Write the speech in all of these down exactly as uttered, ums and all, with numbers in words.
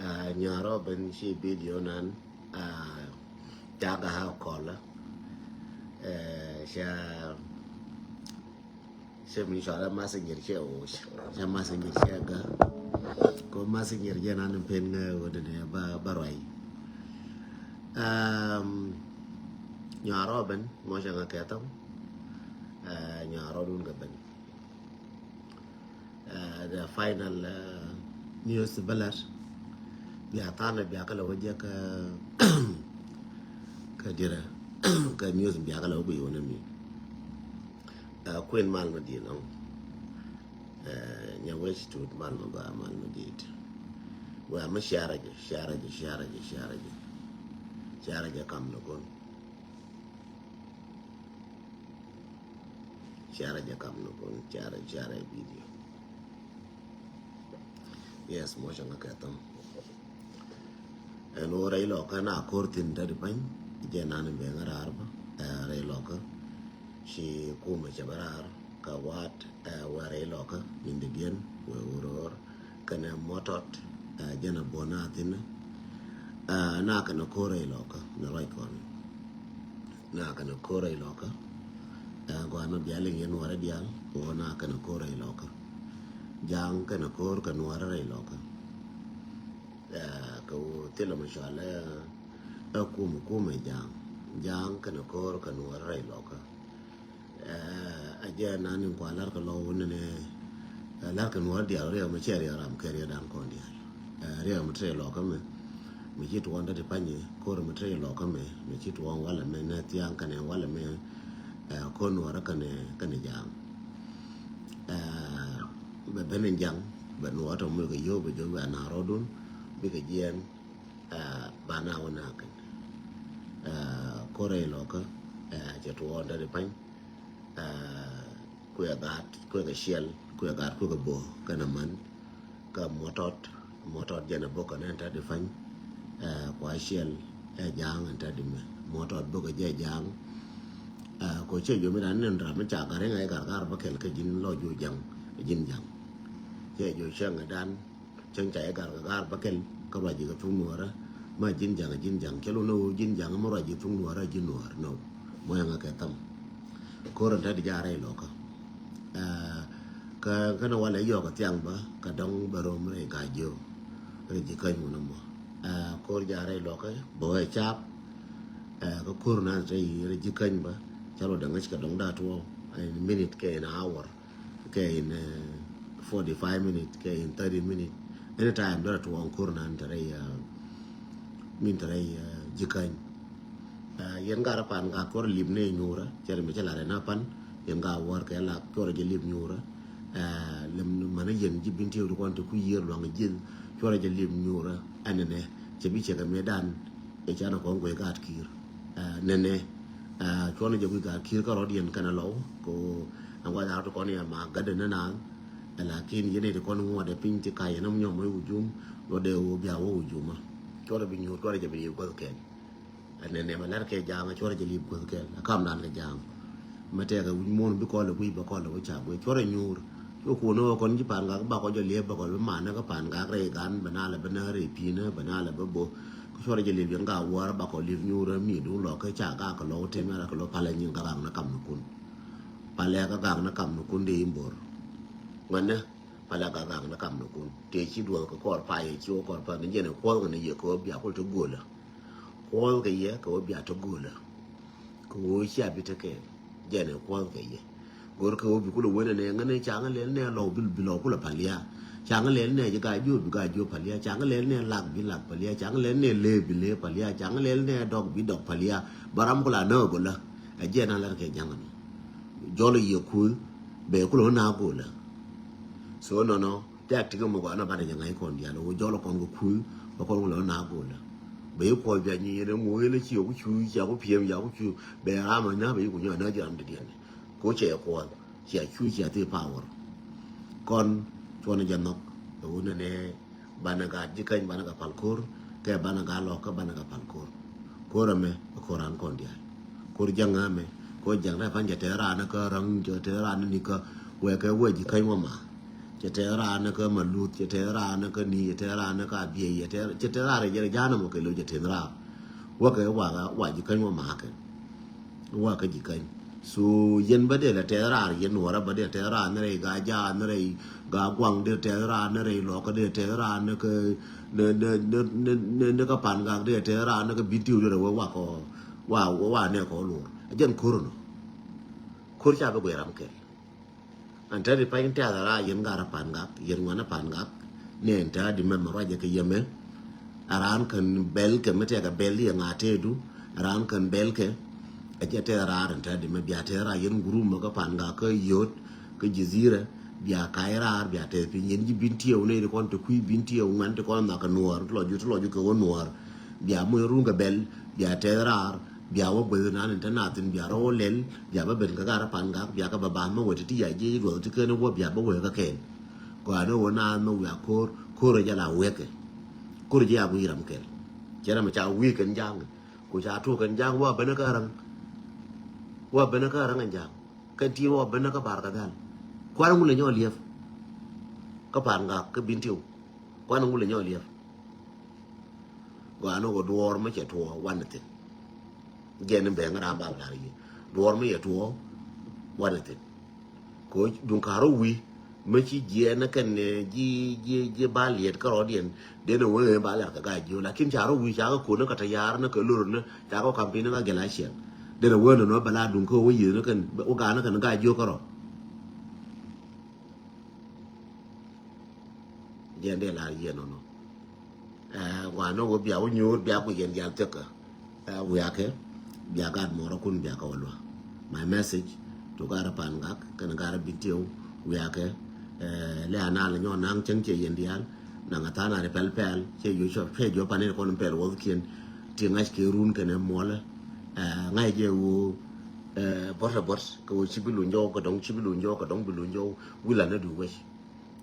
Nyɔrɔ ben ci video nan, ca ga ha kɔlä. Ca, ca min cɔalɛ messenger cɛ oc, ca messenger cɛ ga. Ko messenger jɛ nan pen ŋɛ wä dene ba, ba ruai. Nyɔrɔ ben mɔ cɛ ŋa kɛtham. Nyɔrɔ dun ga ben. The final news bä lat. Bia thanɛ bia kä lɛ wä jɛ kä, kä dirɛ kä news bia kä lɛ wä bi wä nɛ mi. Kuin mal ma diet ɔŋ. Nya wec tut mal ma gɔaa mal ma diet. Wɛ mi ciarɛ jɛ, ciarɛ jɛ, ciarɛ jɛ, ciarɛ jɛ. Ciarɛ jɛ kam ni kun. Ciarɛ jɛ kam ni kun, ciarɛ, ciarɛ video. Yes, mɔ cɛ ŋa kɛ thom. Ɛn wä rɛy lɔkä na kor thin tä di pany, jɛ nan in ben ŋa raar bä, rɛy lɔkä. Ci kumɛ cɛ bä raar, ka wat, wä rɛy lɔkä, min di diɛn, wä wä rɔɔr. Kɛnɛ mɔtɔt, jɛn a buɔ̱n a thin. Na kɛnɛ ko̱r rɛy lɔkä ni ruac kɔn. Na kɛnɛ ko̱r rɛy lɔkä. Gɔaa mi bia liŋ yɛn nuɔrɛ diaal kɛ ɣöö na kɛnɛ ko̱r rɛy lɔkä. Ja̱a̱ŋ kɛnɛ ko̱r kɛ nuɔrɛ rɛy lɔkä. Kɛ ɣöö thilɛ mi cɔal ɛ kum kum ɛ ja̱a̱ŋ. Ja̱a̱ŋ kɛnɛ ko̱r kɛ nuɔrɛ rɛy lɔkä. A jɛ nan in kua lar kɛ lɔ wun nɛ lar kɛ nuɔr dial riɛk mi cɛ riɛk ram kɛ riɛk dan kɔn dial. Riɛk mi tɛ lɔ kɛ mɛ mi ci tuɔn dati panyɛ kor mi tɛ lɔ kɛ mɛ mi ci tuɔn walɛ mɛ nɛ thiaŋ kɛnɛ walɛ mɛ. Kor nuɔr kɛnɛ kɛnɛ jaŋ. Bɛ ben in jaŋ bɛ nuɔr tɔ mi kɛ yio̱w bɛ jɛ wɛ na rɔdun bikɛ jiɛn. Ba na wä na kɛn kor rɛy lɔ kɛ cɛ tuɔn dati pany. Kuɛ gaat kuɛ kɛ ciɛl kuɛ gaat kuɛ kɛ bo̱o̱ kɛn a man. Kä muɔtɔt muɔtɔt jɛn a bo̱o̱ kɛn ɛn tat di pany. Kua ciɛl ɛ ja̱a̱ŋ ɛn tat di mɛ muɔtɔt bo̱o̱ kɛ jɛ ja̱a̱ŋ. Ko cɛ jɔ mi dan nin ram mi ca gar in a gar gar bä kɛl kä ji̱n lɔ jɔ ja̱ŋ ji̱n ja̱ŋ. Cɛ jɔ cɛ ŋɛ dan. Cäŋ ca i̱ gar kɛ ga̱a̱r bä kɛl kä ruac ji̱ kɛ thuŋ nuɔ̱ɔ̱rä. Ma ji̱n ja̱ŋ ji̱n ja̱ŋ cä lo̱n ɛ ɣöö ji̱n ja̱ŋ ma ruac ji̱ thuŋ nuɔ̱ɔ̱rä ji̱n nuɔ̱ɔ̱r nɔ. Mɔ yɛn ŋa kɛ thäm. Ko̱r ɛn tat di ja̱a̱r rɛy lɔkä. Kä kä ni walɛ yɔɔk kɛ thiaŋ bä kɛ dɔ̱ŋ bä rom rɛy ga̱a̱c jiö. Rɛy ji̱ käny wun ɛmɔ. Ko̱r ja̱a̱r rɛy lɔkä bä wee caap. Kä ko̱r nan rɛy rɛy ji̱ käny bä. Ca lɔ dɛ ŋäc kɛ dɔ̱ŋ da̱a̱ tuɔɔk. Ɛn minit kɛ ɛn hour. Kɛ in forty five minute kɛ in thirty minute. Anytime dɔrɛ tuɔɔŋ ko̱r nan tɛ rɛy min tɛ rɛy ji̱ käny. Yɛn garɛ pan gak cuɔrɛ lip ni nyuurä cɛ ri mi cɛ lat ɛn a pan. Yɛn gak wäär kɛ lak cuɔrɛ jɛ lip nyuurä. Lem mänä yɛn ji̱ bin tiɛw ti kuan ti ku yiër luaŋ ji̱th cuɔrɛ jɛ lip nyuurä. Ɛn ɛnɛ cɛ bi cɛ kɛ mëë dan. I̱ canɛ kɔn guey gaat ki̱i̱r. Nɛnɛ cuɔnɛ jɛ guic gaat ki̱i̱r kärɔ̱diɛn kɛnɛ lɔw. Ko ɛn guath rak ti kɔn yɛ ma gatdɛ ni naath. Lakin yɛn iti kɔn ŋuɔtdɛ piny ti kac yɛn ɔm nyɔm wä wujum. Luɔtdɛ wä bia wä wujumä. Cuɔrɛ bi nyuur cuɔrɛ jɛ bi liep guäth kɛn. Nɛnɛ mɛ lɛr kɛ ja̱a̱ŋ cuɔrɛ jɛ liep guäth kɛn a kamdan kɛ ja̱a̱ŋ. Mɛ tɛkɛ wi̱c muɔ̱ɔ̱n bi kɔl ɛ guic bɛ kɔl ɛ wä ca guic cuɔrɛ nyuur. Cu kuun ɣä kɔn ji̱ pa̱a̱n gak bakɔ jɔ liep bakɔ bi manä kä pa̱a̱n gak rɛy gan bɛ nalɛ bä näk rɛy pi̱i̱nä bɛ nalɛ bä bo̱. Kä cuɔrɛ jɛ liep yɛn gak wäär bakɔ liep nyuurä mi duŋ lɔkä ca gak kɛ lɔk tim yara kɛ lɔk palɛ nyin gak gak ni kam ni kun. Palɛ gak gak ni kam ni kun dee in bo̱r. Ŋuɛnɛ palɛ gak gak ni kam ni kun tëë ci duɔth kɛ kɔr pay ci wä kɔr pay ni jɛn ɛ kuɔth ŋuɛnɛ yɛ kɛ wä bia kul ti go̱o̱lä. Kuɔth kɛ yɛ kɛ wä bia ti go̱o̱lä. Kɛ ɣöö cia bi tekɛ jɛn ɛ kuɔth kɛ yɛ. Go̱r kɛ ɣöö bi kulɛ wen ɛnɛ ŋäni caŋ lɛl nɛ lɔw bi bi lɔw kulɛ palia. Caŋ lɛl nɛ ji̱ gac jiö bi gac jiö palia. Caŋ lɛl nɛ lak bi lak palia. Caŋ lɛl nɛ lee bi lee palia. Caŋ lɛl nɛ dɔk bi dɔk palia. Ba ram kulɛ anä go̱lä. Ɛ jɛn an lat kɛ jaŋ ɛnɔ. Jɔl yɛ kuth bɛ kulɛ wä na go̱lä. So nɔnɔ. Tɛk ti kä muk ɣɔn a banɛ jɛ ŋa̱c kɔn diaal ɣöö jɔl kɔn kɛ kuth bɛ kɔn wulɛ na go̱o̱lä. Bɛ yi kuɔth bia nyi yɛn ɛŋu yɛn ci ɣɔku cu cia ku piɛm cia ku cu bɛ ram a na bɛ yi ku nyɔ na ji̱ ram ti diɛn. Ko cɛ kuɔth cia cu cia thi power. Kɔn cuɔn jɛ nhɔk ɛ wun ɛnɛ banɛ gat ji̱ käny banɛ gat pal ko̱r kɛ banɛ gat lɔk kä banɛ gat pal ko̱r. Ko̱r ɛmɛ ɛ ko̱r an kɔn diaal. Ko̱r ja̱ŋ ɛmɛ ko̱r ja̱ŋ rɛ pan jɛ tɛɛ ran kä raŋ jɛ tɛɛ ran ni kä wɛ kɛ wä ji̱ käny wä ma. Cɛ tɛth raan ni kä Maluth, cɛ tɛth raan ni kä Ni, cɛ tɛth raan ni kä Abiey, cɛ tɛth, cɛ tɛth raan rɛy jɛ raan mɔ kɛ lo̱c cɛ tɛth raan. Wä kɛ wa, wa ji̱ käny wä ma̱a̱kɛ. Wä kä ji̱ käny. So yɛn bä dee lɛ tɛth raan, yɛn Nuɔrä bä dee tɛth raan ni rɛy Gaa Jaak ni rɛy Gaa Guaŋ, dee tɛth raan ni rɛy Lɔkä, dee tɛth raan ni kä, ni, ni kä Pangak, dee tɛth raan ni kä Bentiu, dee rɛ wä wa kɔ, wa, wa nɛ kɔ luɔr. Jɛn ko̱r nɔ. Ko̱r ca bi guɛy ram kɛl. Ɛn te di pany tɛth ra yɛn gat Pangak, yɛn ŋuan Pangak. Ni ɛn te di mɛmɛ ruacɛ kɛ yɛmɛ. A raan kɛn bɛl kɛ mi tɛkɛ bɛl di ŋa te du. A raan kɛn bɛl kɛ. A jɛ tɛth ra ɛn te di mɛ bia tɛth ra yɛn gurum mɛ kä Pangak kä Yot kä Jezira. Bia ka̱y raar bia tɛth piny yɛn ji̱ Bentiu ni di kɔn te kui̱ Bentiu ŋuan ti kɔn nhak kɛ Nuɔr ti lɔ ju ti lɔ ju kɛ wä Nuɔr. Bia muc run kɛ bɛl bia tɛth raar. Bia wä gueth nan in te nathin bia rɔ wä lɛl bia bä ben kä gat Pangak bia kä bä bath mä wä ti ti ya jiec duɔth ti ken wä bia bä wä kä kɛn. Kɔanɛ wä naath mä wiak ko̱r, ko̱r jɛ la wekɛ. Ko̱r jɛ ya wi̱i̱ ram kɛl. Cɛ ram ca wi̱i̱ kɛn ja̱a̱ŋ. Ku ca tuɔk kɛn ja̱a̱ŋ wä ben kä räŋ. Wä ben kä räŋ ɛn ja̱a̱ŋ. Kɛn ti wä ben kä Bar Kadhal. Kuan ŋulɛ nyɔ liɛp. Kä Pangak kä Bentiu. Kuan ŋulɛ nyɔ liɛp. Gɔaa ni ɣöö duɔɔr mi cɛ tuɔɔk wanɛ thi̱n. Jɛn in bɛŋ ram bal lar yi duɔɔr mi cɛ tuɔɔk wanɛ thi̱n. Kɛ ɣöö duŋ ka̱r rɔ wi̱i̱ mi ci jiɛɛn ni kɛn ji̱ ji̱ ji̱ bal yɛt kärɔɔdiɛn. Dee ni wee bal lar kɛ ga̱a̱c jiö lakin ca rɔ wi̱i̱ ca kɛ ko̱n ni kɛ tɛ̈ ya̱a̱r ni kɛ lor ni ca kɛ ka̱m piny ni kä gɛl a ciɛŋ. Dee ni wee ni nɔ bɛ la duŋ kä wee yieth ni kɛn wee ga̱a̱n ni kɛn ga̱a̱c jiö kärɔɔ. Jɛn dee la yiɛn nɔnɔ. Ɛ, wanɔ wä bia wä nyuur bia ku yɛn dial thiäkä. Ɛ, wiakɛ bia gat mɔrɔ kun bia kä wä luä. My message to gat Pangak kɛn gat Bentiu wiakɛ. Ɛ, lɛ anal nyɔ naŋ cäŋ cɛ yɛn dial. Naŋ a than a ri pɛl pɛl cɛ yɔ cɔ pɛ jɔ panin kɔn pɛl wä kiɛn. Ti ŋa̱c kɛ run kɛn ɛ muɔlɛ. Ɛ, ŋa̱c jɛ wä, ɛ, bɔt a bɔt kɛ wä ci bi luny jɔw kɛ dɔŋ ci bi luny jɔw kɛ dɔŋ bi luny jɔw. Wi̱i̱ la ni duuc wec.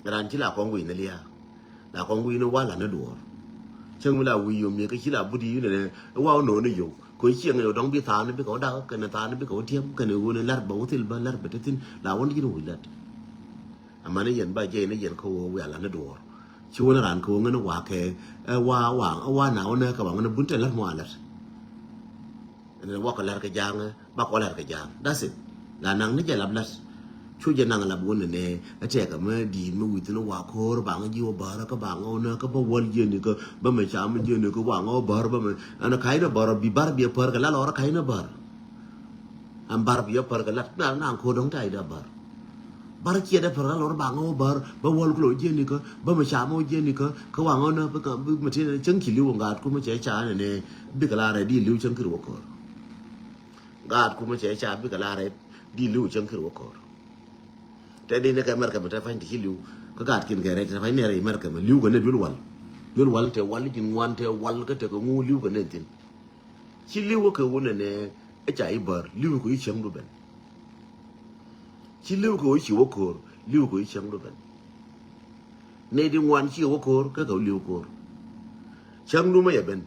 Raan ci la kɔŋ wi̱i̱ ni lia̱a̱. La kɔŋ wi̱i̱ ni wal la ni duɔɔr. Cäŋ mi la wi̱i̱ yom mi̱ekä ci la but yi̱i̱ ni nɛ. Wa wä no̱o̱ni yom. Kɛ wä cieŋ yom dɔ̱ŋ bi thaani bikɛ wä dak kɛnɛ thaani bikɛ wä tiɛm kɛnɛ ɣöö ni la̱r bä wä thil bä la̱r bä te thi̱n. La wä ni ji̱n wi̱i̱ la̱t. Amäni yɛn ba jiɛc ni yɛn kä ɣöö wi̱i̱ a la ni duɔɔr. Ci wä ni raan kä ɣöö ŋäni wa kɛ, ɛ, wa, wa, wa na wä nɛ kɛ wa ŋäni bun te la̱r mɔ a la̱t. Ɛn wakɔ la̱r kɛ ja̱a̱ŋ, bakɔ la̱r kɛ ja̱a̱ŋ. That's it. La naŋ ni jɛ lap la̱t. Cu jɛ naŋ lap wun nɛ, ɛ tɛkɛ mɛ di̱i̱t mɛ wi̱i̱ thi̱n wa ko̱o̱r baŋ ji̱ wä bäärä kä baŋ wä nä kä bä wäl jiɛn ikä, bä mɛ ca mɛ jiɛn ikä, wa ŋä wä bäär bä mɛ. Ɛn ka̱c ni bäär bi bär bi ɛ pär kɛ la lɔr ka̱c ni bäär. Ɛn bär bi ɛ pär kɛ lat na naŋ ko̱o̱r dɔ̱ŋ ta̱a̱c dee bär. Bär ciɛ dee pär kɛ la lɔr baŋ wä bäär, bä wäl kulɛ wä jiɛn ikä, bä mɛ ca mɛ wä jiɛn ikä, kä wa ŋä wä nä bä kä, bä mɛ tin cäŋ ci li̱w ŋa̱a̱t kumɛ cɛ ca nɛ nɛ, bikɛ la rɛ di li̱w cäŋ kir wä ko̱o̱r. Gaat kumɛ cɛ ca bikɛ la rɛp di li̱w cäŋ kir wä ko̱r. Tɛ di ni kɛ mɛrkɛ mɛ tɛ pa̱ny ti ci li̱w. Kä gaat kin kɛ rɛp tɛ pa̱ny ni rɛy mɛrkɛ mɛ li̱w kɛ ni duel wal. Duel wal tɛ wal ji̱n ŋuan tɛ wal kä tɛ kɛ ŋu li̱w kɛ ni thi̱n. Ci li̱w kɛ wä nɛ nɛ ɛ ca i̱ bär li̱w kɛ i̱ cäŋ du ben. Ci li̱w kɛ wä ci wä ko̱r li̱w kɛ i̱ cäŋ du ben. Nɛ di ŋuan ci wä ko̱r kä kɛ li̱w ko̱r. Cäŋ du mɛ yɛ ben.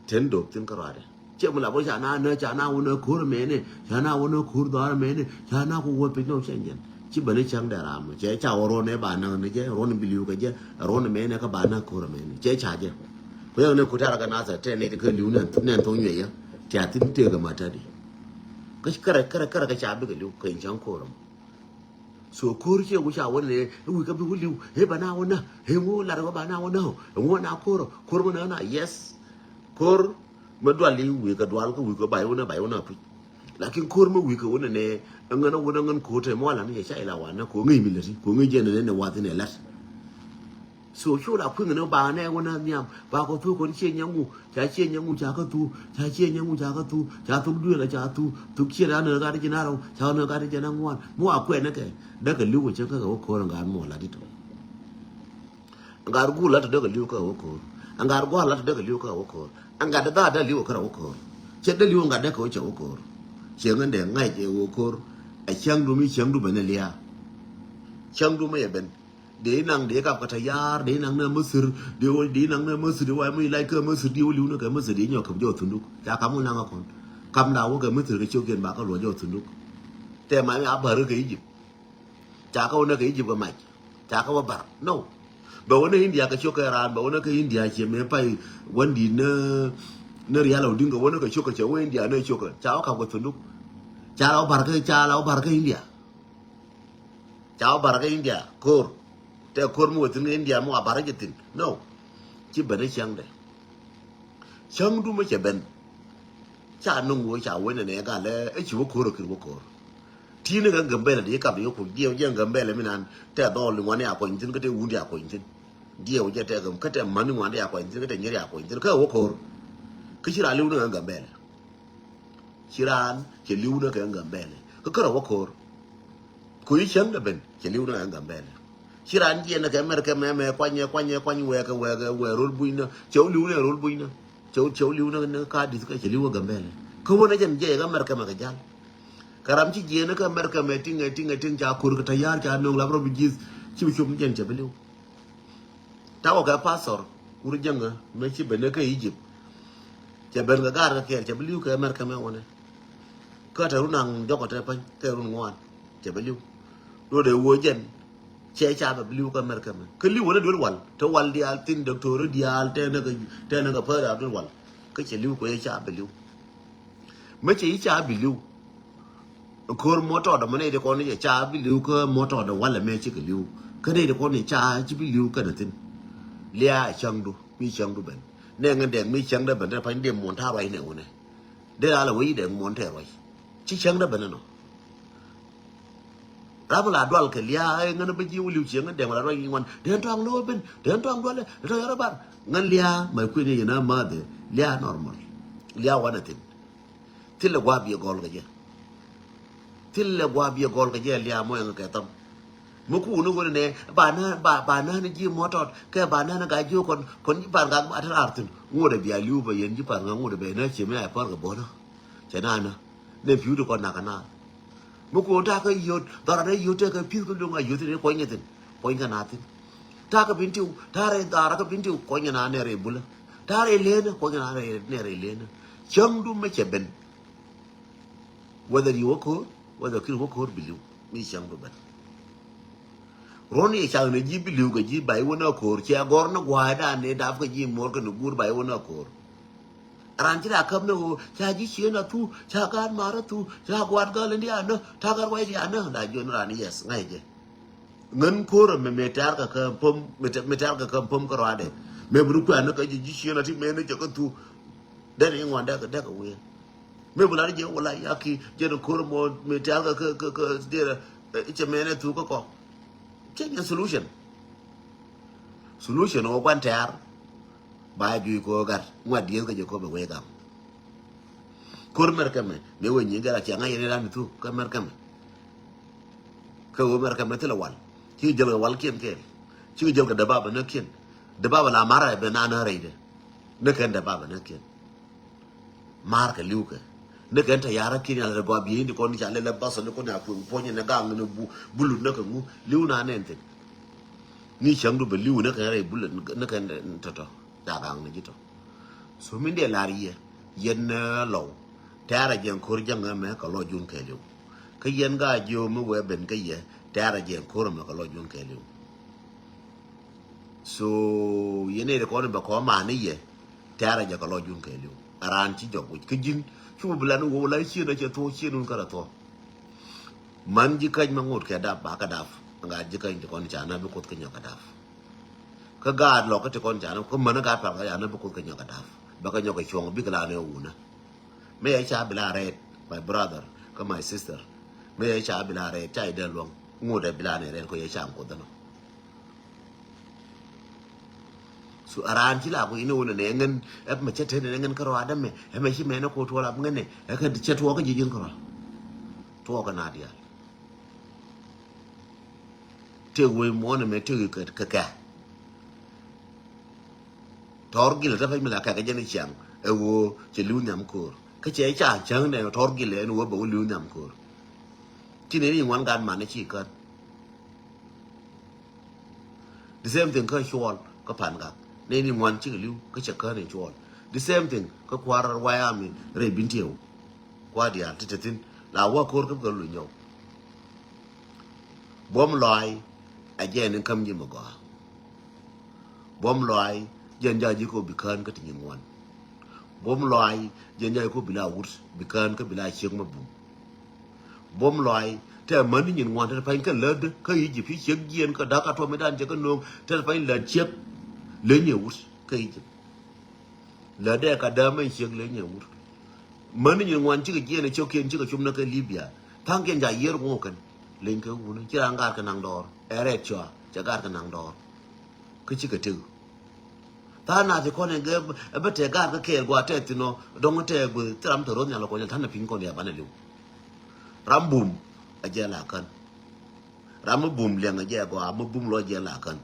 Ten dop thin kärɔadɛ. Cɛ mi la bä ca na nä ca na wä nä ko̱r mɛnɛ ca na wä nä ko̱r dhɔaar mɛnɛ ca na ku wä piny nɔ cɛ nyɛn. Ci bä ni cäŋ dɛ ram cɛ ca wä ruɔn ɛ ba nä ni jɛ ruɔn bi liu kɛ jɛ ruɔn mɛnɛ kä ba nä ko̱r mɛnɛ cɛ ca jɛ. Ku yɛ ni ku tarɛ kɛ na thɛ tɛ ni kɛ liu nɛ nɛ thon nyɛ yɛ. Tia thin tëë kɛ ma tadi. Kä kärɛ kärɛ kärɛ kɛ ca bikɛ liu kɛ cäŋ ko̱r mɔ. So ko̱r ciɛ wi̱c a wä nɛ ɛ wi̱c kä bi wä li̱w ɛ ba na wä na ɛ ŋu lar wä ba na wä na ɛ ŋu na ko̱r ko̱r mɛ na na yes. Ko̱r mɛ dual i̱ wi̱c kɛ dual kä wi̱c kɛ bay wä na bay wä na puc. Lakin ko̱r mɛ wi̱c kɛ wä nɛ nɛ ɛ ŋän a wä na ŋän ko̱r tɛ mɔ lan yɛ ca ila wa na ko̱r ŋi̱i̱c mi lät i̱ ko̱r ŋi̱i̱c jɛ nɛ nɛ nɛ wath inɛ lät. So cu la kui̱ŋ ni ba nɛ wä na nhiam ba kɔ thuk kɔn cie nyɛ ŋu ca cie nyɛ ŋu ca kä thu ca cie nyɛ ŋu ca kä thu ca thuk duël ca thu thuk cie ra nä gat ji̱ na rɛw ca nä gat ji̱ na ŋuan mi wa kuɛn ni kɛ däkɛ li̱w kɛ cä kä kɛ wä ko̱r ŋa̱a̱n mɔ la dit. Ŋa̱a̱n guul la te däkɛ li̱w kä kɛ wä ko̱r. Ŋa̱a̱n gual la te däkɛ li̱w kä kɛ wä ko̱r. Ŋa̱a̱n dä dha dä li̱w kä kɛ wä ko̱r. Cɛ dä li̱w ŋa̱a̱n däkɛ wä cɛ wä ko̱r. Cɛ ŋän dɛ ŋa̱c ɛ wä ko̱r. Ɛ cäŋ du mi cäŋ du ben ɛ lia̱a̱. Cäŋ du mi ɛ ben. Dee naŋ dee kap kä tayar dee naŋ na mäthir dee wä dee naŋ na mäthir dee wa mi lac kä mäthir dee wä liw ni kɛ mäthir dee nyɔk kɛ jɔ thunduk ca kam wä naŋ akɔn. Kam da wä kɛ mäthir kɛ ciok yen ba kä luɔ jɔ thunduk. Tɛ ma mi a bär kɛ Egypt. Ca kä wä nä kɛ Egypt kɛ mac. Ca kɛ wä bar. No. Bɛ wä ni India kɛ ciökɛ raan, bɛ wä ni kɛ India ciɛ mɛ pay wän di ni, ni rial ɔ diŋ kɛ wä ni kɛ ciökɛ cɛ wä India ni ciökɛ. Ca wä kap kɛ thunduk. Ca la wä bar kɛ, ca la wä bar kɛ India. Ca wä bar kɛ India. Ko̱r. Tɛ ko̱r mi wä thin kɛ India mi wä bar kɛ thin. No. Ci ben ni cäŋdɛ. Cäŋdu mi cɛ ben. Ca nuŋ wä ca wä nɛ nɛ gal ɛ ci wä ko̱r ɔ kir wä ko̱r. Ti ni kɛ Gambɛlɛ di kap di kɛ kuc diɛw jɛ Gambɛlɛ mi nan tɛ dhɔl ni ŋuan di a kuany thin kä tɛ wun di a kuany thin. Diɛw jɛ tɛ gam kä tɛ man ni ŋuan di a kuany thin kä tɛ nyir a kuany thin kä wä ko̱r. Kä ci ra liw ni kɛ Gambɛlɛ. Ci raan cɛ li̱w ni kɛ Gambɛlɛ kä kärɛ wä ko̱r. Ku i̱ cäŋ dɛ ben cɛ li̱w ni kɛ Gambɛlɛ. Ci raan jiɛn ni kɛ America mɛ mɛ kuany kuany kuany wɛɛkɛ wɛɛkɛ wɛɛ rol buny ni cɛ wä li̱w ni rol buny ni cɛ wä cɛ wä li̱w ni ni ka di̱th kɛ cɛ li̱w kɛ Gambɛlɛ. Kä wä ni jɛn jiɛc kɛ America mɛ kɛ jal. Kɛ ram ci jiɛn ni kɛ America mɛ tiŋ ɛ tiŋ ɛ tiŋ ca ko̱r kɛ tayar ca no̱o̱ŋ lap rɔ bi ji̱th ci bi cop ni jɛn cɛ bi li̱w. Takɔ kɛ pastor kur jäŋä mɛ ci ben kä Egypt. Cɛ ben kɛ gaar kɛ kɛɛl cɛ bi li̱w kɛ America mɛ wänɛ. Kä te run aŋ jɔkɔ te päny kɛ run ŋuan cɛ bi li̱w. Duɔdɛ wuɔ jɛn cɛ ca bɛ bi li̱w kɛ America mɛ kä li̱w wänɛ duel wal te wal diaal thin doctor diaal te nɛ kɛ te nɛ kɛ päl a duel wal. Kä cɛ li̱w kɛ ca bi li̱w. Mɛ cɛ i̱ ca bi li̱w. Ko̱r mɔtɔɔdɛ mɛ nɛy ti kɔn i̱ cɛ ca bi li̱w kä mɔtɔɔdɛ walɛ mɛ cikɛ li̱w. Kä nɛy ti kɔn i̱ ca ci bi li̱w kɛnɛ thi̱n. Liaa cäŋdu mi cäŋdu ben. Nɛ ŋän dɛŋ mi cäŋdɛ ben te pa̱ny dee muɔ̱n ta̱a̱ ruac nɛ wunɛ. Dee ral ɛ wec i̱ dɛŋ muɔ̱n tɛɛr ruac. Ci cäŋdɛ ben ɛnɔ. Ram la dual kɛ liaa ɛ ŋän bä ji̱ wä li̱w cieŋ ŋän dɛŋ la ruac i̱ ŋuan dee tɔaŋ lo̱o̱ ben dee tɔaŋ dualɛ dee tɔaŋ yɔrɔ bar. Ŋän liaa mɛ kui̱n i̱ yɛn a ma̱a̱th ɛ liaa normal. Liaa wanɛ thi̱n. Thilɛ gua̱a̱p yɛ gɔl kɛ jɛ. Thilɛ gua̱a̱p yɛ gɔl kɛ jɛ lia̱a̱ mɔ ɛŋ kɛ thɔm. Mi kuuni wuni nɛ ba na ba ba na ni ji̱ mɔtɔt kɛ ba na ni ga ji̱ kɔn kɔn ji̱ pan gak ba te rar thin. Ŋuɔdɛ bia li̱w bɛ yɛn ji̱ pan gak ŋuɔdɛ bɛ na ciemi a pär kɛ bɔnä. Cɛ na na nɛ pi̱w ti kɔn nak kɛ na. Mi kuuni ta̱a̱ kä yio̱t dhɔra dee yio̱t tekɛ pi̱th kä luŋ a yio̱t ni kuɔny kɛ thin kuɔny kɛ na thin. Ta̱a̱ kä bin tiw ta̱a̱ rɛy dhara kä bin tiw kuɔny kɛ na nɛ rɛy bulä. Ta̱a̱ rɛy lenä kuɔny kɛ na nɛ rɛy lenä. Cäŋdu mi cɛ ben. Whether you wä ko̱o̱r whether kir wä ko̱o̱r bi li̱w mi cäŋ bi ben. Ruɔ̱n yɛ cak ni ji̱ bi li̱w kɛ ji̱ ba i̱ wä na ko̱o̱r cɛ gɔr ni gua̱a̱dan ni dap kɛ ji̱ muɔr kɛ ni guur ba i̱ wä na ko̱o̱r. Ran ci la käp ni ɣöö ca ji̱ cieen a thu ca gaat mar a thu ca gua̱a̱t gäl in diaal nä ca gaat ruac diaal nä la jiön ran yes ŋa̱c jɛ. Ŋän ko̱o̱r ɛmɛ mëë tɛ̈r kɛ kä päm mëë tɛ̈r kɛ kä päm kä ruaadɛ. Mëë bi ru kuɛ̈n ni kä ji̱ ji̱ cieen a ti mëë ni cɛ kä thu. Dɛn i̱ ŋuan dɛk dɛk a wëë. Mëë bi lar jɛ wala yaki jɛn ko̱r mɔ mëë tɛ̈r kä kä kä kä diɛrɛ. Cɛ mëë ni thu kä kɔ. Cɛ nyɛ solution. Solution ɔ guan tɛ̈r. Ba juic kɔ gat ŋuat dieth kä jɛ kɔ bɛ wee gam. Ko̱r mɛr kɛmɛ mëë wee nyi gɛr a ciaŋ a yɛn iran thu kä mɛr kɛmɛ. Kä wee mɛr kɛmɛ thilɛ wal ci jäl kɛ wal kiɛn kɛɛl. Ci jäl kɛ däbabä nä kiɛn. Däbabä la marɛ bɛ na nä rɛydɛ. Nä kɛn däbabä nä kiɛn. Mar kɛ li̱w kɛ. Nä kɛn te yarä kiɛn yal rɛ gɔaa biey ni kɔn ca lɛlɛ basɔ ni kɔn ya kueŋ puɔ̱ny ni gaŋ ni bu bulut nä kɛ ŋu li̱w na nɛn thin. Ni cäŋdu bɛ li̱w nä kɛn rɛy bulut nä kɛn tɔtɔ. Ca gaŋ ni ji̱ tɔ. So min dee lar yɛ yɛn lɔw. Tɛ̈rɛ jɛ ko̱r jäŋ ɛmɛ kɛ lɔ jun kɛɛliw. Kä yɛn gaa jiö mi wee ben kä yɛ tɛ̈rɛ jɛ ko̱r ɛmɛ kɛ lɔ jun kɛɛliw. So yɛn iri kɔn bɛ kɔ mani yɛ tɛ̈rɛ jɛ kɛ lɔ jun kɛɛliw. A raan ci jɔk wic kä ji̱n cu bi lan wä wä la cien a cɛ thuɔ̱k cien wun kärɛ thuɔ̱k. Man ji̱ käc ma ŋot kɛ dap ba kä dap. Ŋa ji̱ käc ti kɔn ca na bi kuoth kä nyɔk kɛ dap. Kä gaat lɔk kä ti kɔn ca na kä män gaat pal kä ca na bi kuoth kä nyɔk kɛ dap. Bɛ kä nyɔk kɛ cuɔ̱ŋ bikɛ la nɛ wunä. Mëë yɛ ca bi la rɛɛt my brother kä my sister. Mëë yɛ ca bi la rɛɛt ca idɛ luɔ̱ŋ ŋot ɛ bi la nɛ rɛɛt kɔ yɛ ca ŋ kuoth dhanɔ. So a raan ci la ku ini wun nɛ ŋän ɛ mɛ cɛ teni nɛ ŋän kärɔ adamɛ ɛ mɛ ci mɛnɛ ko tuɔl ap ŋän nɛ ɛ kɛ cɛ tuɔk kä ji̱ ji̱n kärɔ. Tuɔk kä na dial. Tëk wei muɔ̱n ɛmɛ tëk kɛ kɛ. Tɔr gilɛ te pɛc mi la kɛ kɛ jɛn i̱ ciaŋ ɛ ɣöö cɛ li̱w nhiam ko̱o̱r kä cɛ ca cäŋ nɛ tɔr gilɛ ɛn ɣöö bɛ wä li̱w nhiam ko̱o̱r. Ci nɛ ni ŋuan gat man ni ci kän. The same thing kä cuɔl kä pan gak nɛ ni ŋuan cikɛ li̱w kä cɛ kän in cuɔl. The same thing kä kuar wayami rɛy bin tieu. Kuar diaal ti te thin la wä ko̱o̱r kä bikɛ lu nyɔw. Buɔ̱m lɔaac A jɛn in käm ji̱ mɛ gɔaa. Buɔ̱m lɔaac jɛn ja̱ ji̱ kɔ bi kään kä ti nyin ŋuan. Buɔ̱m lɔaac jɛn ja̱ ji̱ kɔ bi la wut bi kään kä bi la ciek mɛ bum. Buɔ̱m lɔaac tɛ män ni nyin ŋuan tɛ pany kä lätdä kä Egypt ci ciek jiɛn kä da̱k a tuɔmidan cɛ kä no̱o̱ŋ tɛ pany lät ciek. Leny ɛ wut kä Egypt. Lätdɛ ka däämɛ ciek leny ɛ wut. Män ni nyin ŋuan cikɛ jiɛn ɛ ciökiɛn cikɛ cum ni kä Libya. Tha̱a̱ŋkiɛn ca yiër guɔ̱ɔ̱kɛn. Leny kɛ wun ci raan gaat kɛ naŋ dɔɔr ɛ rɛɛt cua cɛ gaat kɛ naŋ dɔɔr. Kä cikɛ tëk. Tha̱a̱ŋ nath ci kɔn in gɛ ɛ bä tɛ gaat kä kɛɛl gua̱a̱ tɛ thin ɔ dɔ̱ŋ tɛ gueth thil ram tɛ ro̱th nhial ɔ kɔn in ta̱n ɛ piny kɔn ya banɛ li̱w. Ram bum ɛ jɛ la kän. Ram mi bum liɛŋ ɛ jɛ gɔaa mi bum lɔ jɛ la kän.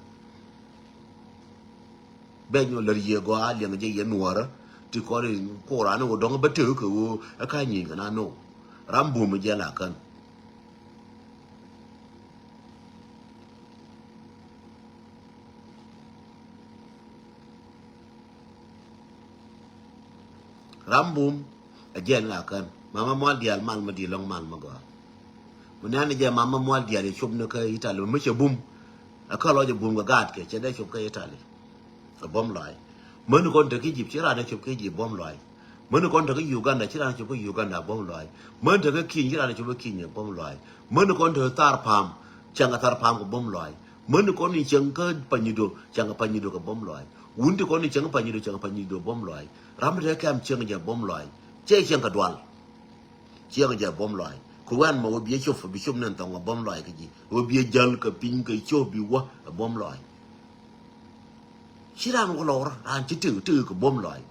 Bɛ nyɔ lär yiëë gɔaa liɛŋ jɛ yɛ nuɔɔrä ti kɔn in kuɔrani wä dɔ̱ŋ bä tëë kɛ ɣöö ɛ ka nyieny kɛ na no̱o̱. Ram bum jɛ la kän. Ram bum. A jiɛn la kän. Mama mual diaal mal ma di lɔŋ mal ma gɔaa. Mɛ nɛn jɛ mama mual diaal yɛ cop ni kä Italy mɛ cɛ bum. A kä lɔ jɛ bum kɛ gaat kɛ cɛ dee cop kä Italy. A buɔ̱m lɔaac. Mäni kɔn te kä Egypt ci raan a cop kä Egypt buɔ̱m lɔaac. Mäni kɔn te kä Uganda ci raan a cop kä Uganda buɔ̱m lɔaac. Mäni te kä Kiny ci raan a cop kä Kiny buɔ̱m lɔaac. Mäni kɔn te thar pa̱a̱m cäŋ a thar pa̱a̱m kɛ buɔ̱m lɔaac. Mäni kɔn in cäŋ kä Panyido cäŋ kɛ Panyido kɛ buɔ̱m lɔaac. Wun ti kɔn in cäŋ kä Panyido cäŋ kɛ Panyido buɔ̱m lɔaac. Ram mi te kɛm cieŋ jɛ buɔ̱m lɔaac. Cɛ cieŋ kɛ dual. Cieŋ jɛ buɔ̱m lɔaac. Ku wɛn mɛ wä biɛ cop bi cop nɛn thɔŋ ɛ buɔ̱m lɔaac kä ji̱. Wä biɛ jäl kɛ piny kɛ cop bi wä ɛ buɔ̱m lɔaac. Ci raan wä lɔr raan ci tëk tëk kɛ buɔ̱m lɔaac.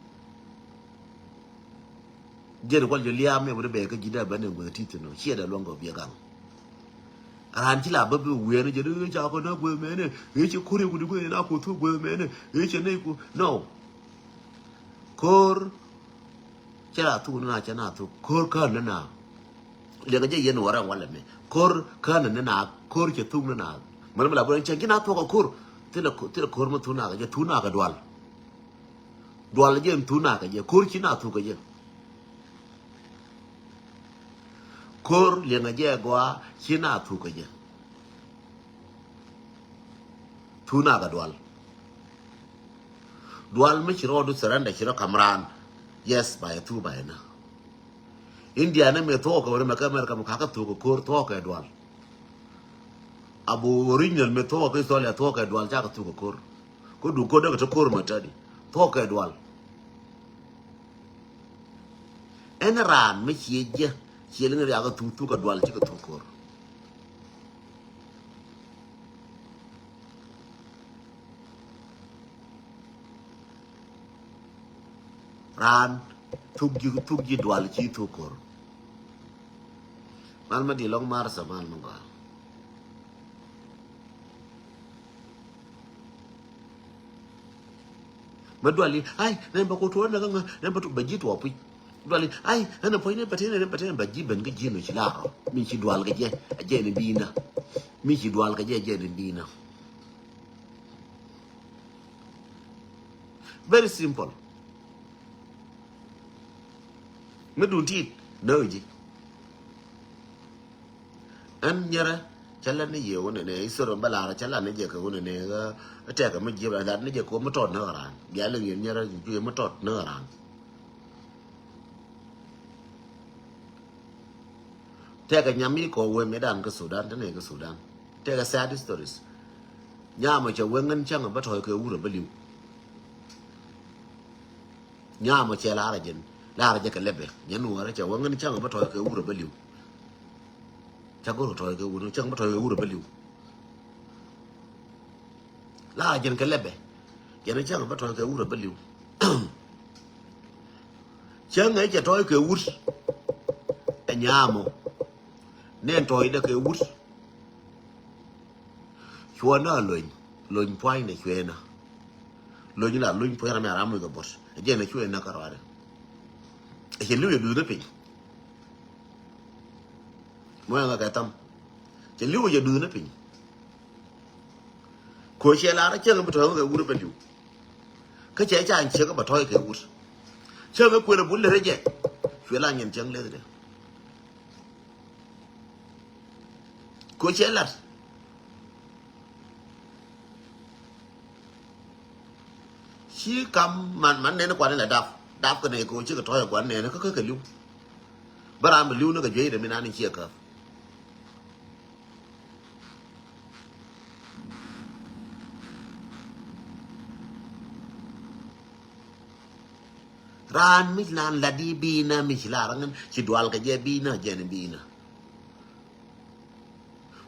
Jɛn kual jɛ liaam mɛ wä dee bɛ kä ji̱ dee bɛ nɛn gueth ti thin ɔ ciɛ dee luɔ̱ŋ kɛ biɛ gaŋ. Raan ci la bä bi wiɛɛn jɛ dee ca kɔ na gueth mɛnɛ. Ëë cɛ ko̱r yɛ ku di gueth na ku thuk gueth mɛnɛ. Ëë cɛ nɛy ku no. Ko̱r. Cɛ la thuk ni na cɛ na thuk ko̱r kään ni na. Liɛŋɛ jɛ yɛn wä rɛŋ walɛ mi ko̱r kään ni na ko̱r cɛ thuk ni na. Mɛn mi la bä cɛ ji̱ na thuk a ko̱r. Thilɛ ko̱r mi thuk na kɛ jɛ thuk na kɛ dual. Dual jɛ thuk na kɛ jɛ ko̱r ci na thuk kɛ jɛ. Ko̱r liɛŋɛ jɛ gɔaa ci na thuk kɛ jɛ. Thuk na kɛ dual. Dual mi ci rɔɔdu surrender ci rɔ kam raan. Yes, ba yɛ thuk ba yɛ na. India ni mi thuɔɔk kɛ wɛrɛ mɛ kɛ America mi kakä thuk kɛ ko̱r thuɔɔk kɛ dual. Abu original mi thuɔɔk kɛ Australia thuɔɔk kɛ dual cakɛ thuk kɛ ko̱r. Kä du ko̱r däkɛ ti ko̱r mɛ tadi thuɔɔk kɛ dual. Ɛn raan mi ciɛ jiɛ ciɛ liŋ riakä thuk thuk kɛ dual cikɛ thuk ko̱r. Raan thuk ji̱ thuk ji̱ dual ci thuk ko̱r. Mal ma di lɔŋ mar sa mal ma gɔaa. Ma duali ai nɛn ba ko tuɔ nɛ ŋa nɛn ba tu ba ji̱ tuɔ puc. Duali ai nɛn a puɔ̱ny nɛn ba tɛn nɛn ba tɛn ba ji̱ ben kä ji̱ nɔ ci la rɔ mi ci dual kɛ jɛ a jɛ ni bi̱i̱na. Mi ci dual kɛ jɛ a jɛ ni bi̱i̱na. Very simple. Mi dun tit näk ji̱. Ɛn nyɛrɛ cä lät ni yɛ wunɛ nɛ isoro bä lar cä lat ni jɛ kɛ wunɛ nɛ ɣä tɛkɛ mi ji̱ lat ni jɛ kɛ wä mi tɔt näk raan bia liŋ yɛn nyɛrɛ juɛ mi tɔt näk raan. Tɛkɛ nyam mi kɔ wee mi dan kä Sudan te nɛ kä Sudan. Tɛkɛ sad stories. Nyamɔ cɛ wee ŋän cäŋ bä tɔy kɛ wurɛ bä liw. Nyamɔ cɛ lar jɛn lar jɛ kɛ lɛbɛ nyɛ nuɔrɛ cɛ wä ŋän cäŋ bä tɔy kɛ wurɛ bä liw. Cä go̱r tɔy kɛ wurɛ cäŋ bä tɔy kɛ wurɛ bä liw. Lar jɛn kɛ lɛbɛ jɛn cäŋ bä tɔy kɛ wurɛ bä liw. Cäŋ ɛ cɛ tɔy kɛ wur. Ɛ nyamɔ nɛn tɔy dɛ kɛ wur. Cuɔ na lony lony pua̱ny ni cuɛ na. Lony la lony pua̱ny ram ya ram mi kɛ bot jɛ na cuɛ na kɛ rɔɔdɛ. Cɛ liw yɛ duth ni piny. Mɔ ya ŋa kɛ tham cɛ liw yɛ duth ni piny. Ko cɛ lar cɛ ŋa bi tɔy kɛ wur bɛ liw. Kä cɛ ca cɛ bɛ tɔy kɛ wur. Cɛ ŋa kuɛn bul lɛ rɛ jɛ cuɛ la nyɛn cɛ ŋa lɛ dɛ. Ko cɛ lat. Ci kam man, man nɛn kuan in la dap. Dap kɛ nɛ kɛ ɣöö cikɛ tɔ̱ɔ̱c ɛ gua̱n nɛn kä kä kɛ li̱w. Bä raan bɛ li̱w ni kɛ juey rɛ mi naan in ciɛ käp. Raan mi naan lat i̱ bi̱i̱nä mi ci lar ŋän ci dual kɛ jɛ bi̱i̱nä jɛn bi̱i̱nä.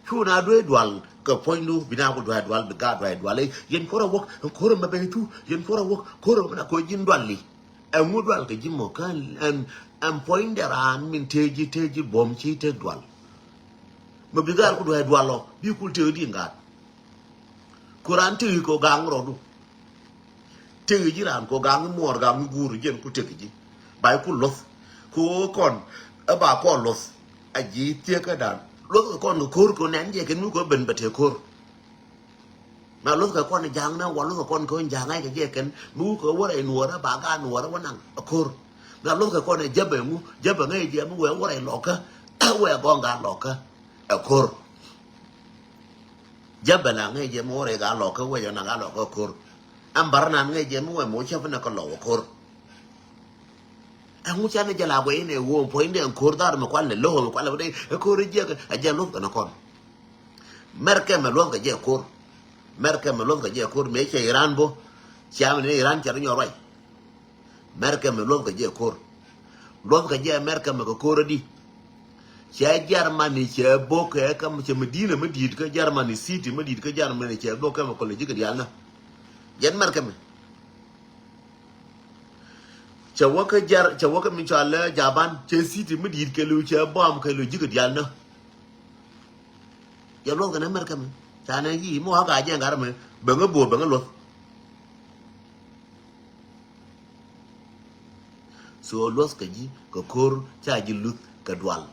Cu na duee dual kɛ puɔ̱nydu bi na ku duee dual bi gaat duee dual i̱ yɛn puɔ̱rä wäk ko̱r ɛmɛ ben cu yɛn puɔ̱rä wäk ko̱r ɛmɛ na ko̱ ji̱n dual i̱. Ɛŋu dual kɛ ji̱ mɔ kä ɛn ɛn puɔ̱nydɛ raan min tëë ji̱ tëë ji̱ buɔ̱m ci tëë dual. Mɛ bi gaat ku duee dual ɔ bi kul tëë di ŋaat. Ku raan tëë kɛ gaŋ rɔɔdu. Tëk ji̱ raan kɔ gaŋ muɔɔr gaŋ guur jiɛn ku tëk ji̱. Ba i̱ ku luɔth. Kɛ ɣöö kɔn ɛ ba kɔn luɔth. A ji̱ thieekädan luɔth kɛ kɔn kɛ ko̱r kɛ nɛn jɛ kɛn mi kɔ ben bɛ tëë ko̱r. Na luɔth kɛ kɔn ja̱a̱ŋ na wa luɔth kɛ kɔn kɛ ja̱a̱ŋ ŋa̱c kɛ jɛ kɛn mi wuk kɛ wä rɛy nuɔɔrä ba gaat nuɔɔrä wä naŋ ɛ ko̱r. Na luɔth kɛ kɔn ɛ jäpɛ ŋu jäpɛ ŋäc jɛ mi wee wä rɛy lɔkä wee gɔŋ gaat lɔkä ɛ ko̱r. Jabɛl a ŋäc jɛ mi wä rɛy gaa lɔkä wec ɔn a gaa lɔkä ko̱r. Ɛn bar nan ŋäc jɛ mi wä mi wä cäp ni kä lɔk wä ko̱r. Ɛŋu can ni jɛ la guɛy ni wä puɔ̱ny ni ɛn ko̱r dhar mi kual ni lo̱k mi kual ni wä dee ɛ ko̱r jiɛk ɛ jɛ luth kɛn kɔn. Mɛr kɛmɛ luɔth kɛ jɛ ko̱r. Mɛr kɛmɛ luɔth kɛ jɛ ko̱r mëë cɛ Iran bo. Cia mi ni Iran cɛ ri nyɔr ruac. Mɛrkɛ mɛ luɔth kɛ jɛ ko̱r. Luɔth kɛ jɛ Mɛrkɛ mɛ kɛ ko̱r adi. Cɛ Germany cɛ bok kɛ kä cɛ Medina mi di̱i̱t kä Germany city mi di̱i̱t kä Germany cɛ bok kɛ mɛ kɔlɛ ji̱ kɛ diaal na. Jɛn Mɛrkɛ mɛ. Cɛ wä kä Ger cɛ wä kä mi cɔal lɛ Japan cɛ city mi di̱i̱t kɛ liw cɛ bom kɛ liw ji̱ kɛ diaal na. Yɛ luɔth kɛ nɛ Mɛrkɛ mɛ ca nɛ yi mi wä kä jɛ ŋa̱r mɛ bɛ ŋä buɔ bɛ ŋä luɔth. So luɔth kɛ ji̱ kɛ ko̱r ca ji̱ luth kɛ dual.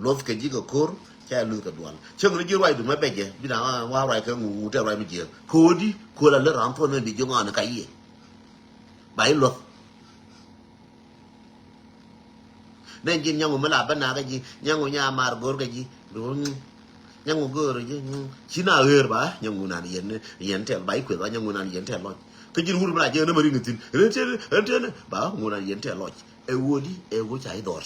Luɔth kɛ ji̱ kɛ ko̱r ca ji̱ luth kɛ dual. Cäŋ ni ji̱ ruacdu mɛ bɛcɛ bi na wa ruac kɛ ŋu tɛ ruac mi jiɛ ko̱di ko̱l a lät ram thuɔ̱n ni di ji̱ ŋɔn ka yiɛ. Ba ji̱ luɔth. Nɛ ji̱n nyaŋu mi la bä nakä ji̱ nyaŋu nya mar go̱r kɛ ji̱. Nyaŋu go̱r ji̱ ci na ɣer ba nyaŋu nan yɛn yɛn tɛl ba i̱ kueth ba nyaŋu nan yɛn tɛl lɔc. Kä ji̱n wur mi la ji̱ ɛn ɛmɛ riŋ thin ɛn tɛn ɛn tɛn ba ŋu nan yɛn tɛl lɔc. Ɛ wodi ɛ wo ca i̱ dhɔr.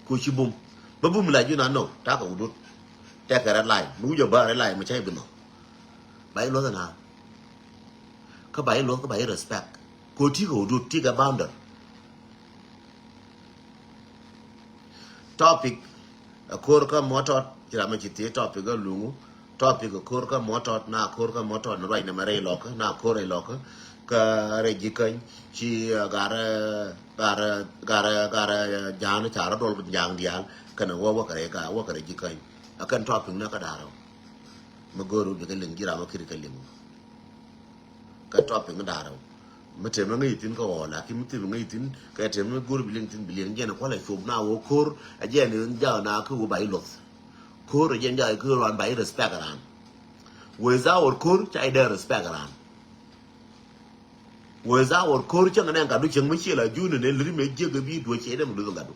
Ko ci bum bä bum la ji̱ nan nɔ takɛ wudut. Tɛkɛ red line mi wi̱c ɔ ba red line mi ca i̱ bi nɔ. Ba i̱ luɔth ɛn a kä ba i̱ luɔth kä ba i̱ respect. Ko ti kɛ wudut ti kɛ bounder. Topic ɛ ko̱r kä mɔtɔt ci ram mi ci thiec topic ɛ luŋu. Topic ɛ ko̱r kä mɔtɔt na ko̱r kä mɔtɔt ni ruac ni mɛ rɛy lɔkä na ko̱r rɛy lɔkä. Kä rɛy ji̱ käny ci ɛ, garɛ garɛ garɛ garɛ ja̱a̱n ca rɔ dɔl ja̱a̱n diaal kɛnɛ wä wä kɛ rɛy ga wä kɛ rɛy ji̱ käny. Ɛ kɛn topic ni kä da̱rä. Mi go̱o̱r wä bi kɛ liŋ ji̱ ram mi kiri kɛ liŋ. Kɛ topic mi da̱rä. Mi tɛmɛ ŋäc thi̱n kä ɣɔɔ lakin mi tɛmɛ ŋäc thi̱n kɛ tɛmɛ mi go̱o̱r bi liŋ thi̱n bi liŋ jɛn kualɛ cop na wä ko̱r. Ɛ jɛn in jaw na kä wä ba i̱ luɔth. Ko̱r ɛ jɛn jaw kä wä ba i̱ respect ran. Without ko̱r ca i̱ dee respect ran. Wee thaak ɣɔr ko̱r cäŋ nɛ ŋa̱tdu cäŋ mi ciɛ la jun nɛ liri mɛ jiäk ɛ bi duɔ̱c cɛ dee mi luth ŋa̱tdu.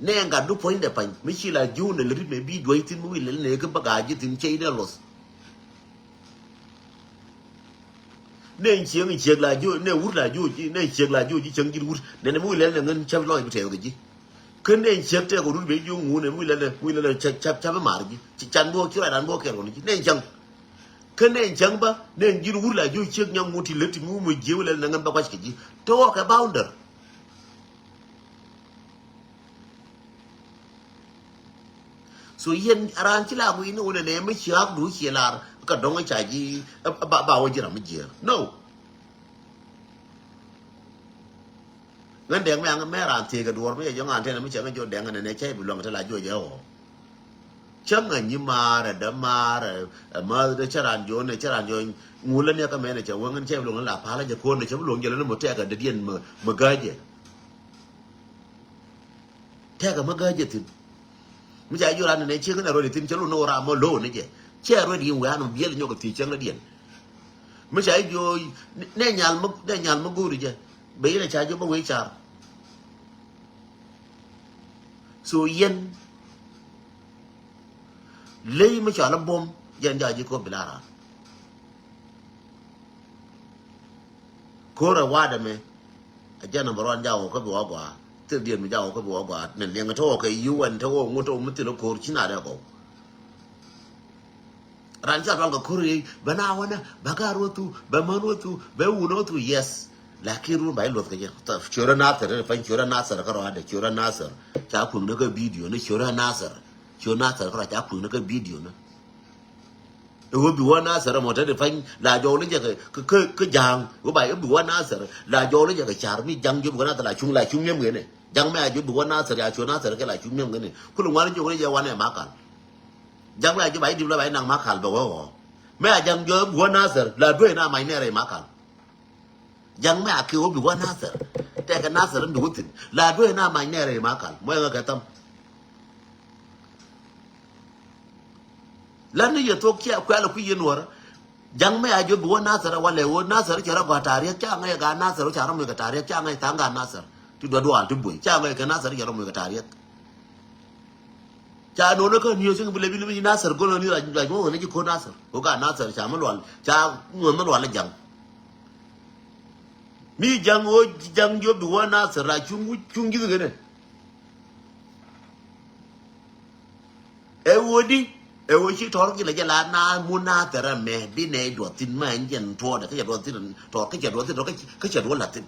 Nɛ ŋa̱tdu puɔ̱nydɛ pa̱ny mi ciɛ la jun nɛ liri mɛ bi duɔ̱c thi̱n mi wi̱i̱ lɛl nɛ kä bä ga̱a̱c ji̱ thi̱n cɛ dee luth. Nɛ ciek ciek la jun nɛ wur la jun nɛ ciek la jun ji̱ cäŋ ji̱ wur nɛ nɛ mi wi̱i̱ lɛl nɛ ŋän cäŋ lɔc bi tɛɛth kɛ ji̱. Kä nɛ ciek tɛk ɣɔr wur bɛ jun ŋun nɛ mi wi̱i̱ lɛl nɛ wi̱i̱ lɛl nɛ cäŋ cäŋ bi mar ji̱ ci can buɔ̱k ci ruac dan buɔ̱k kɛɛl kɔn ji̱ nɛ cäŋ. Kä nɛn cäŋ bä nɛn ji̱n wur la ji̱ ciek nyam ŋut ti lät ti mi wumɛ ji̱ wä lɛl nɛ ŋän bä gua̱c kɛ ji̱ te ɣɔk kɛ bounder. So yɛn raan ci la gui̱n ni wunɛ nɛ mi ciaak du ci lar kɛ dɔŋ ca ji̱ ba ba wä ji̱ ram mi ji̱ no. Ŋän dɛŋ mi aŋ mɛ raan thiec kɛ duɔ̱ɔ̱r mi cɛ jɔ̱ŋ an tɛn mi cɛ ŋä jɔ dɛŋ nɛ nɛ cɛ bi luaŋ te la jɔ jɛ ɣɔɔ. Cäŋ a nyi maar ɛ dämaar ɛ mäth dee cä raan jo̱o̱n ɛ cä raan jo̱o̱n ŋul lä niakä mɛn ɛ cɛ wäŋ in cɛ bi luɔ̱ŋ la pa̱l ɛ jɛ ko̱n ɛ cɛ bi luɔ̱ŋ jɛ lä ni mɔ tɛɛk ɛ dee diɛn mɛ gääcɛ. Tɛɛk ɛ mɛ gääcɛ thi̱n. Mi ca ji̱ raan ni nɛ cieŋ ni ruɛt thi̱n cä lun ni wä ram mɔ lo̱o̱n ni jɛ cɛ ruɛt yin wɛ̈ɛ̈n mɔ biɛl nyɔk ɛ thiec cäŋ ni diɛn. Mi ca ji̱ jo̱o̱ nɛ nyal mɛ nɛ nyal mɛ go̱o̱ri jɛ bɛ yin ɛ ca ji̱ bä wee car. So yɛn ley mi cɔal a buɔ̱m jɛn jɔak ji̱ kop bi la raan. Ko̱r ɛ wa̱a̱dɛ mɛ. A jɛn number one, jak ɣɔw kä bi wä gɔaa. Thil diɛn mi jak ɣɔw kä bi wä gɔaa. Ni liɛŋ te ɣɔw kɛ U N te ɣɔw ŋut te ɣɔw mi thil ko̱r ci na dɛ gɔw. Ran ca dual kɛ ko̱r i̱ bɛ na wänä, bɛ ga̱r wä thu, bɛ män wä thu, bɛ wun wä thu, yes. Lakin run ba i̱ luɔth kɛ jɛ. Ciötdä Nathir, pany ciötdä Nathir kä rɔadɛ, ciötdä Nathir. Ca kueŋdä kä video ni ciötdä Nathir. Ciötdä Nathir kä rɔa ca kueŋdä kä video ni. Ɛ ɣöö bi wä Nathir ɛmɔ te di pany la jɔw ni jɛ kɛ, kɛ, kɛ, kɛ ja̱a̱ŋ. Ɣöö ba ɛ bi wä Nathir la jɔw ni jɛ kɛ car mi ja̱ŋ jiök bi wä Nathir la cuŋ, la cuŋ mi̱em kɛn ɛ. Ja̱ŋ mɛ a jiök bi wä Nathir, ya cuŋ Nathir kɛ la cuŋ mi̱em kɛn ɛ. Kulɛ ŋuan jiök ni jɛ wanɛ Makal. Ja̱ŋ mɛ a jiök ba i̱ dip la ba i̱ naŋ Makal bɛ wä ɣɔɔ. Mɛ a ja̱ŋ jiök bi wä Nathir la duee na mac nɛɛrɛ i̱ Makal. Ja̱ŋ mɛ a kɛ ɣöö bi wä Nathir. Tɛkɛ Nathir in bi wä thi̱n. La duee na mac nɛɛrɛ i̱ Makal. Mɔ ɛŋɛ kɛ thäm. Lani yɛ thok cia kuɛl kui̱ yɛ Nuɔrä. Ja̱ŋ mɛ a jiök bi wä Nathir walɛ ɣöö Nathir cɛ rɔ gɔaa ta̱riɛk, ca ŋäc ɛ gaat Nathir, ca rɔ muc kɛ ta̱riɛk, ca ŋäc tha̱a̱ŋ gaat Nathir. Ti duɔ̱t dual ti buɔy, ca ŋäc kɛ Nathir cɛ rɔ muc kɛ ta̱riɛk. Ca no̱o̱ŋ ni kä ni̱ thi̱n bi lɛ bi ni Nathir go̱l ni la, la ŋuɔ̱th ni ci ko̱r Nathir. Ɣöö gaat Nathir ca mi lual, ca ŋuɔ̱th mi lual ɛ ja̱ŋ. Mi ja̱ŋ ɣöö ja̱ŋ jiök bi wä Nathir la cuŋ wi̱c cuŋ ji̱th kɛn ɛ. Ɛ ɣöö di, ɛ ɣöö ci tɔ̱r gilɛ jɛ la na mun Nathir ɛmɛ bi nɛy duɔth thi̱n ma ɛn jɛn tuɔɔdɛ kä cɛ duɔth thi̱n tɔ̱r kä cɛ duɔth thi̱n tɔ̱r kä cɛ duɔth la̱th thi̱n.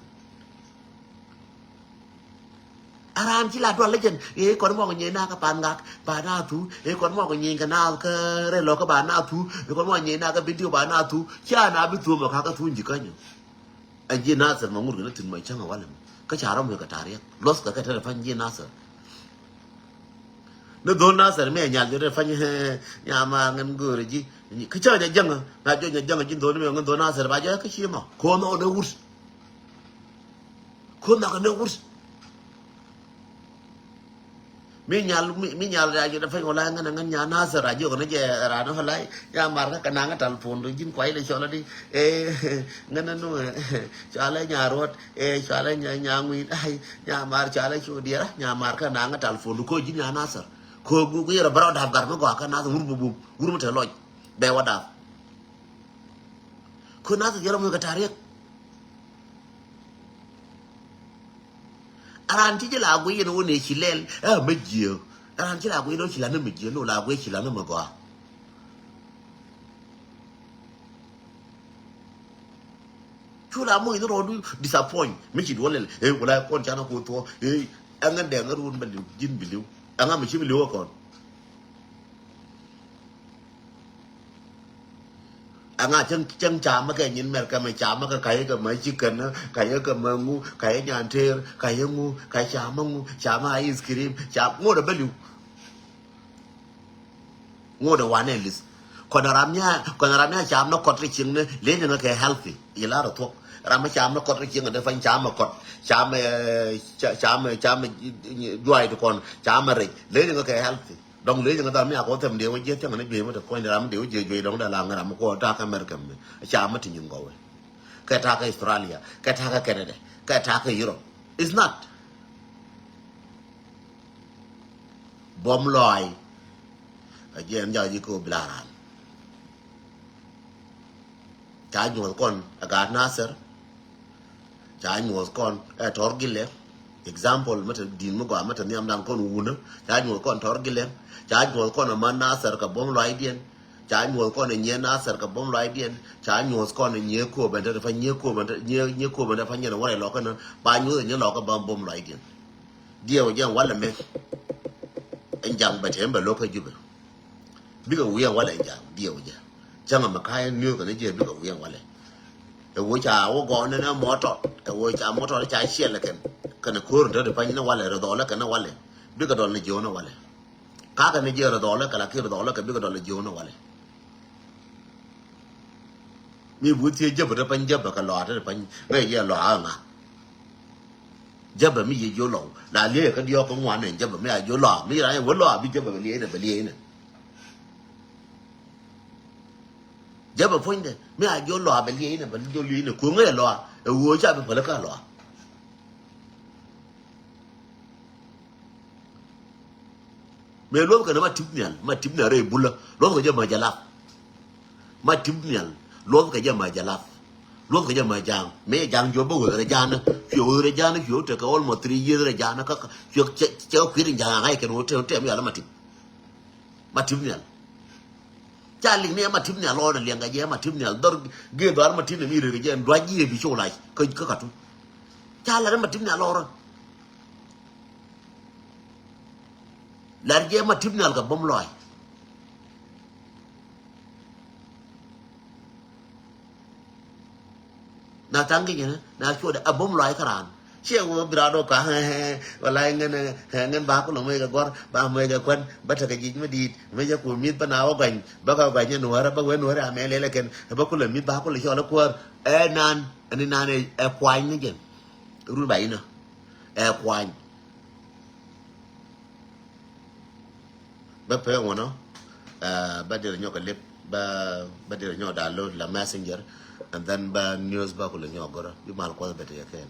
A raan ci la duɔl lä jɛn, ëë kɔn mɔk nyieny na kä Pan Gak ba na thu, ëë kɔn mɔk nyieny kɛ na kä Rɛl Lɔk kä ba na thu, ëë kɔn mɔk nyieny na kä Bentiu ba na thu, cia na bi thuɔ̱ɔ̱m ɛ ka̱kä thu ji̱ känyɔ. Ɛ ji̱ Nathir mɛ ŋut kɛ ni thi̱n mɛ cäŋ ɛ walɛ mɛ. Kä ca rɔm wek kɛ ta̱riɛk. Luɔth kɛ kɛ te rɛ pa̱ny ji̱ Nathir. Ni dho̱l Nathir mi ɛ nyal jɛ te pa̱ny, nyama ŋän göörä ji̱. Kä cä nyɛ jäŋä, na jɔ nyɛ jäŋä ji̱ dho̱l mi ŋän dho̱l Nathir ba jɛ kä ci mɔ. Ko̱n ɔ dee wut. Ko̱n ɔ dee wut. Mi nyal, mi, mi nyal ra jɛ te pa̱ny wala ŋän, ŋän nya Nathir ra jɛ kɔn jɛ ra ni wala. Nya mar kä kɛ naŋ tal pon do ji̱n kuay le cɔl di. Ɛ, ŋän nu, cɔal ɛ nya ruɔt. Ɛ, cɔal ɛ nya, nya ŋui̱n. Ay, nya mar cɔal ɛ cu diɛra, nya mar kä naŋ tal pon do ko ji̱n nya Nathir. Ko gu, gu yɛrɛ bɛ rɔ dap gat mi gɔaa kä Nathir wur bubub, wur mi te lɔc. Bɛ wä dap. Ko Nathir yɛrɛ muc kɛ ta̱riɛk. A raan ci ji̱ la guiy yɛn wä nɛ ci lɛl, ɛ, mɛ jiääk. A raan ci la guiy yɛn wä ci la ni mɛ jiääk, ni wä la guiy ci la ni mɛ gɔaa. Cu la moc ni rɔɔdu disappoint. Mi ci duɔl lɛl, ɛ, wala kɔn canɛ ko thuɔ, ɛ, ɛŋɛ dɛŋ ɛ run bɛ liw, ji̱n bi liw. Ɛŋɛ mi ci bi liw ɛ kɔn. Ɛŋa cäŋ, cäŋ camä kɛ nyin mɛr kɛ mɛ camä kɛ kayä kɛ mɛ chicken, kayä kɛ mɛ ŋu, kayä nyanter, kayä ŋu, kayä camä ŋu, camä ice cream, cam ŋot ɛ bä liw. Ŋot ɛ wanɛ lith. Kɔn ram nia, kɔn ram nia cam ni kɔt ri cieŋ ni leny ŋä kɛ healthy. Ila rɔ thuɔk. Ram mi cam ni kɔt ri cieŋ ni fany cam mi kɔt. Cam, eh, ca-, cam, cam, eh, juay ti kɔn, cam mi rec. Leny ŋä kɛ healthy. Dɔŋ lec ŋä dhal mi a kɔ thɛm dee wä jiɛ thiaŋ ni juey mi te puɔ̱ny ram dee wä jiɛ juey dɔŋ dee la ŋä ram mi kɔ ta̱a̱ kä America mi. Ca mi ti nyin gɔwɛ. Kɛ ta̱a̱ kä Australia, kɛ ta̱a̱ kä Canada, kɛ ta̱a̱ kä Europe. It's not. Buɔ̱m lɔaac. A jiɛn jaw ji̱ kɛ wä bi la ran. Ca nyuɔth kɔn ɛ gaat Nathir. Ca nyuɔth kɔn ɛ tɔr gilɛ. Example, mɛ te di̱n mi gɔaa, mɛ te nhiamdan kɔn wunä. Ca nyuɔth kɔn tɔr gilɛ. Ca nyuɔth kɔn ɛ män Nathir kɛ buɔ̱m lɔaacdiɛn. Ca nyuɔth kɔn ɛ nyiee Nathir kɛ buɔ̱m lɔaacdiɛn. Ca nyuɔth kɔn ɛ nyiee Kobɛn te, te pa nyiee Kobɛn te, nyiee, nyiee Kobɛn te pa nyiee wä rɛy lɔkä nä. Ba nyuɔth ɛ nyiee lɔkä ba buɔ̱m lɔaacdiɛn. Diɛw jɛ walɛ mɛ. Ɛn jaŋ bɛ te ɛn bɛ lo̱k kä Jubɛ. Bikɛ wi̱i̱ ɛn walɛ ɛn jaŋ diɛw jɛ. Cäŋ ɛmɛ ka̱a̱c ɛn niööth kɛn jiɛ bikɛ wi̱i̱ ɛn walɛ. Ɛ wee ca wä gɔɔn ni nɛ mɔtɔr. Ɛ wee ca mɔtɔr ca ciɛl kɛn. Kɛn ko̱r ni te ti pany ni walɛ ri dhɔɔlɛ kɛn ni walɛ. Bikɛ dɔl ni jiɛw ni walɛ. Ka kɛn ni jiɛ ri dhɔɔlɛ kɛ la ki ri dhɔɔlɛ kɛ bikɛ dɔl ni jiɛw ni walɛ. Mi bi wä thiec jäpä te pany jäpä kɛ lɔaar te pany ŋäc yɛ lɔaar ŋa. Jäpä mi yɛ jiö lɔw la liey kä diɔ̱k kä ŋuan nɛ jäpä mi a jiö lɔaar mi ran yɛ wä lɔaar bi jäpä bɛ liey nɛ bɛ liey nɛ. Jäpä puɔ̱nydɛ mi a jiö lɔaar bɛ liey nɛ bɛ jiö liey nɛ kueŋä yɛ lɔaar ɛ ɣöö ca bi päl kä lɔaar. Mëë luɔth kɛ ni ma tip nhial, ma tip nhial rɛy bulä. Luɔth kɛ jɛ ma jɛ lap. Ma tip nhial, luɔth kɛ jɛ ma jɛ lap. Luɔth kɛ jɛ mɛ ja̱a̱ŋ. Mëë ja̱a̱ŋ jiɔ bä wee rɛ ja̱a̱n. Cuɛ wee rɛ ja̱a̱n, cuɛ tekɛ almost three years rɛ ja̱a̱n. Kä, kä, cuɛ, cuɛ, cuɛ kui̱ ri ja̱a̱ŋ ŋa̱c kɛn wee tɛm, tɛm yal ma tip. Ma tip nhial. Ca liŋ ni ma tip nhial lɔɔr ni liɛŋ kɛ jɛ ma tip nhial. Dhɔr gee dhɔr ma tip ni mi rek kɛ jɛ. Duac jiɛ bi col lac. Kä, kä katu. Ca lar ma tip nhial lɔɔr. Lar jɛ ma tip nhial kɛ bom lɔac. Na thaŋ ki jɛn na cuɔt a bom lɔac kä raan. Ciɛ wä bi raan dɔ ka, walai ŋän, ŋän ba kulɛ mec kɛ gɔr, ba mec kɛ kuän, ba tekɛ jic mi di̱i̱t, mec kɛ ku mi̱th ba na wä gɔany, ba kɛ gɔany ɛ nuäärä, ba wee nuäärä amɛ lɛlɛ kɛn, ba kulɛ mi̱th ba kulɛ cɔl ɛ kuäär. Ɛ nan, ɛn nan ɛ kuany ni jɛn. Run ba inɔ. Ɛ kuany. Bä pek ŋuɔnɔ, ah, bä dirɛ nyɔk a lip, bä, bä dirɛ nyɔk download la Messenger, and then bä news bä kulɛ nyɔk goro. Bi mal kuɔth bɛ ti kɛ kɛn.